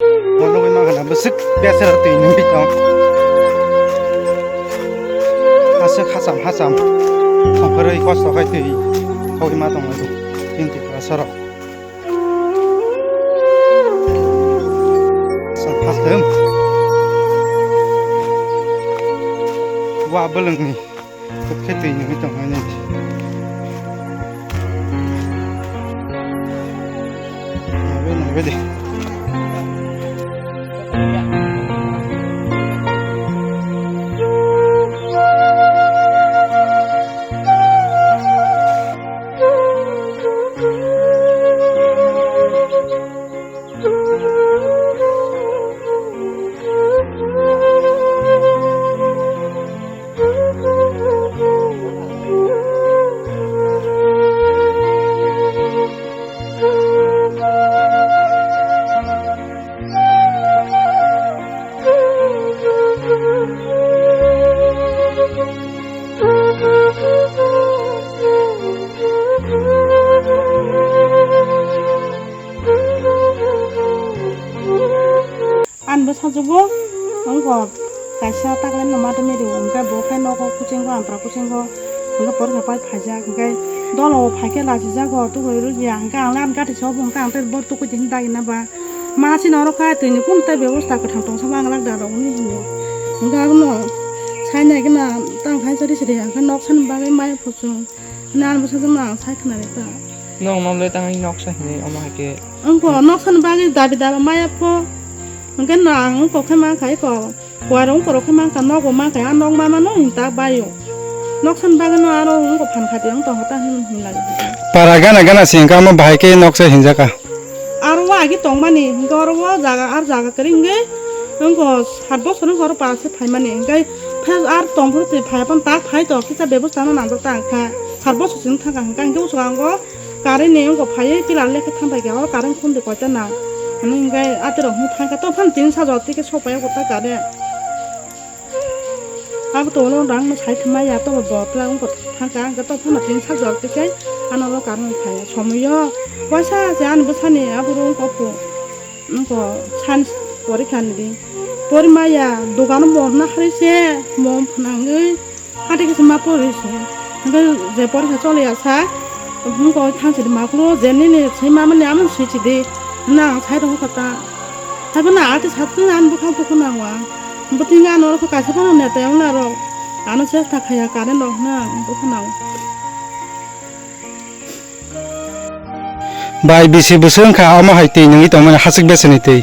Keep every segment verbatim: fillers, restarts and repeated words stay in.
Bo nugwi mankha na bwswk besero twi nungwi tong. Aswk hacham hacham. Songkhorwi kosto khai twi khogwi ma tong lai. Tini Tripura sorok. Sa phaktwng. Wa bwlwngni. Khe twi nungwi tongmani. Naibe, naibe de. Ani bwsajwkbo wngkha kaisa taklaino matwmwi rw, hwnkhe bo khe nogo kuchingo, ampra kuchingo, hwnkhe porikha pai phaijak, hwnkhe dolo bo phaikhe lachijago, tubuiwi rwgya, hwnkhe ang ani gati sobo, hwnkhe ang tei bo tukui tini dagina ba. Ma chini oro kha twini kunu tei bebosta kwthang tongsa ma ang lakda rok hwnwi hwnwi. Hwnkhe abono sainai kheno tang khaisa ri siri, hwnkhe noksa ni bagwi maya phuchung. Nang bwsajwkno ang sai khwnani ta. Nokno le tangwi noksa hinwi omo hai khe. Wngkha noksani bagwi dabi dabi maya pho. Hwnkhe no ang wngkha khe mankha eko. Kuwaro wngkha rok khe mankha nogo mankha a nok mamano hinta baio. Noksani bagwi no aro wngkha phan khati wng tongkha ta hinwi hinlai. Para gana gana se hwnkha omo bahai khe noksa hinjaka. Aro o agi tongmani, hwnkhe oro o jaga, ar jaga kwrwi hwnkhe, wngkha sat bosor wngkha oro para se phaimani, hwnkhe phai ar tongphuru twi phai phano tak phai to, kisa bebosta no nangjak ta wngkha, sat bosor se wng thangkha, hwnkhe, hwnkhe bwskango current ni wngkha phaiwi pillar lekhe thampai kha, oro current khumdi koita nang, hwnwi hwnkhe atirok hwnwi thangkha, to phano tini sajwk twi khe sokpai o ta current. Abo tonglo rang no sai thwmai ya, to bo twla wngkha thangkha, hwnkhe to phano tin sak jor khe ano lo karwi phai ya. Somoyo waisa se ani bwsani aphuru wngkha phu, wngkha science porikha ni di. Pori ma ya, dogano mom na hari se, mom phnangwi hati khe se ma pori se. Hwnkhe je porikha choli ya sa, wngkha thang si di ma klo, je nini swi ma mani amo swi si di, na sai rw kha ta. Haibo na ati satwi ani bwkha bukhu nango ang. Bwtwi nga norok kaisa phano neta wng narok. Ano chesta khaya current rok hwnwi ang bukhu nango. Bai bisi bwswk wngkha omo hai twi nungwi tongmani hasik beseni twi.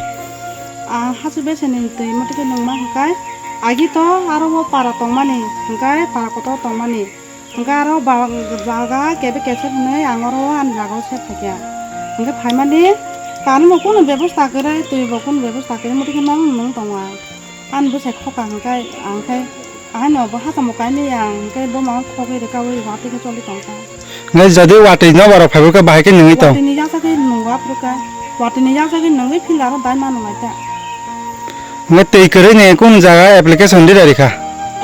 Ah, hasik beseni twi motike nungma hwnkhe agi to aro o para tongmani hwnkhe para kotor tongmani. Hwnkhe aro ba-, jaga kebe kesep hwnwi ang oro ani jaga o se phaikha. Hwnkhe phaimani kanwi bo kunu bebosta kwrwi, twi bo kunu bebosta kwrwi, muitu khe nokno nung tongo ang. Ani bwsai khoka hwnkhe ang khe ahaino bo hakamo kainwi ang hwnkhe boma khogwi rwkaui watwi khe choli tongkha. Hwnkhe jodi watwi nobar rok phaibo khe bahai khe nungwi tong? Watwi ni yaksa khe nungo aphuru khe. Watwi ni yaksa khe nungwi phila aro dai ma nunglai kha. Hwnkhe twi kwrwini kunu jaga application rwdi rwkha?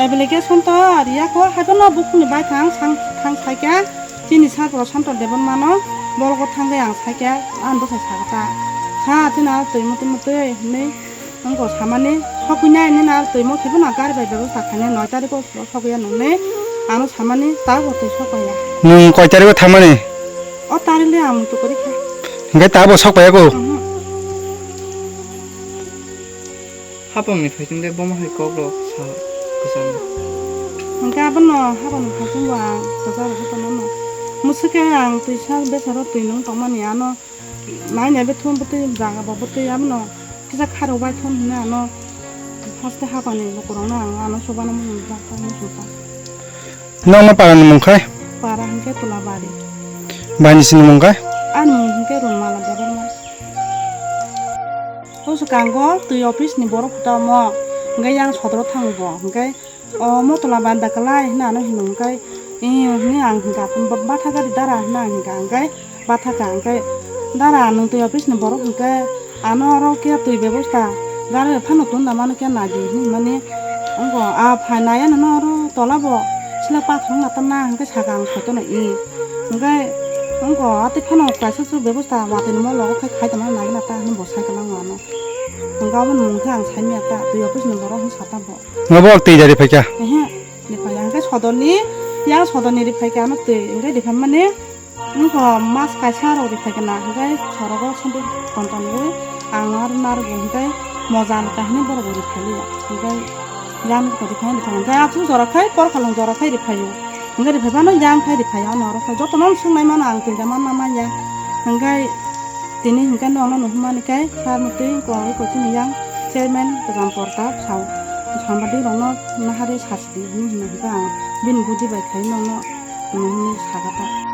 Application to riyakho, haiphano bukhukni bai thang, sang, thang saikha, chini sir Prashanto Debbarmano, borokgo thangwi ang saikha, ani bwsai sakha ta. Sa, chini aro twi mutwi mutwi hinwi wngkha samani, sokwi nai hinwi aro twi motwi phano gari bai bebosta khainai, noi tarikho sokya nungni, ano samani, tabukbo twi sokya. Nwng koi tarikho thangmani? O tarikle ang muitu kwrwi kha. Hwnkhe tabukbo sokpaiya kho? Mhm. Hapangni phaising de bomo hai kok rok sa kwchangma. Hwnkhe abono hapangni phaising bo ang kwcharo jotono no. Mwswk khe ang twisa besaro twi nung tongmani ano nai nai bwthwng bwtwi jaga bo bwtwi abono kisa kharok bai thon hwnwi ano haste hapangni lukurokno ang ano chubana muchung jak jak muchung jak. Nokno parani mung khai? Para hwnkhe Tulabari. Baini sini mung khai? Ani mung hwnkhe Rumala Debbarma. O swkango twi office ni borok kwtal omo hwnkhe yang sodro thango bo hwnkhe o Motula banda kwlai hwnwi ano hino hwnkhe, "Ee," hwnwi ang hwnkha, "Batha gari dara?" hwnwi ang hwnkha hwnkhe, Bathaka hwnkhe, "Dara, nwng twi office ni borok hwnkhe ano oro khe twi bebosta gari phano tunda mano khe nadi," hinwi mani wngkha. A phai nai ano no oro tola bo sila pathor wngna tamna hwnkhe saka ang photo no i hwnkhe wngkha, "Atwi phano kaisa se bebosta watwi ni molo khai khai tongmani nagina ta," hinwi bo sai kwlango ano. Hwnkhe aboni mung khe ang saimanya ta, twi office ni borok hwn sata bo. Obo twi jari phaikha. Ehe, ni phai ang khe sodorni, yang sodorni ri phaikha ano twi, hwnkhe ri phaimani, wngkha mas kaisa rok ri phaikha na, hwnkhe sorogo sandi tonton wi ang aro narwgo hwnkhe moja ni kahini borok bo ri phaiya. Hwnkhe yang khe ri phai, ri phai, hwnkhe aswk jora khai, por kholong jora khai ri phaio. Hwnkhe ri phai phano yang khai ri phai ano oro khai, jotono swng nai mano ang twi da manna manya. Hwnkhe tini hwnkhe nono nuhumani khe sar mwtwi kwrwi kochini yang chairman Ram Pratap sao, sambadi rokno nahari sasidi hinwi hwnwi hwnkhe ang bini budi bai khai nono nuhumani sagata.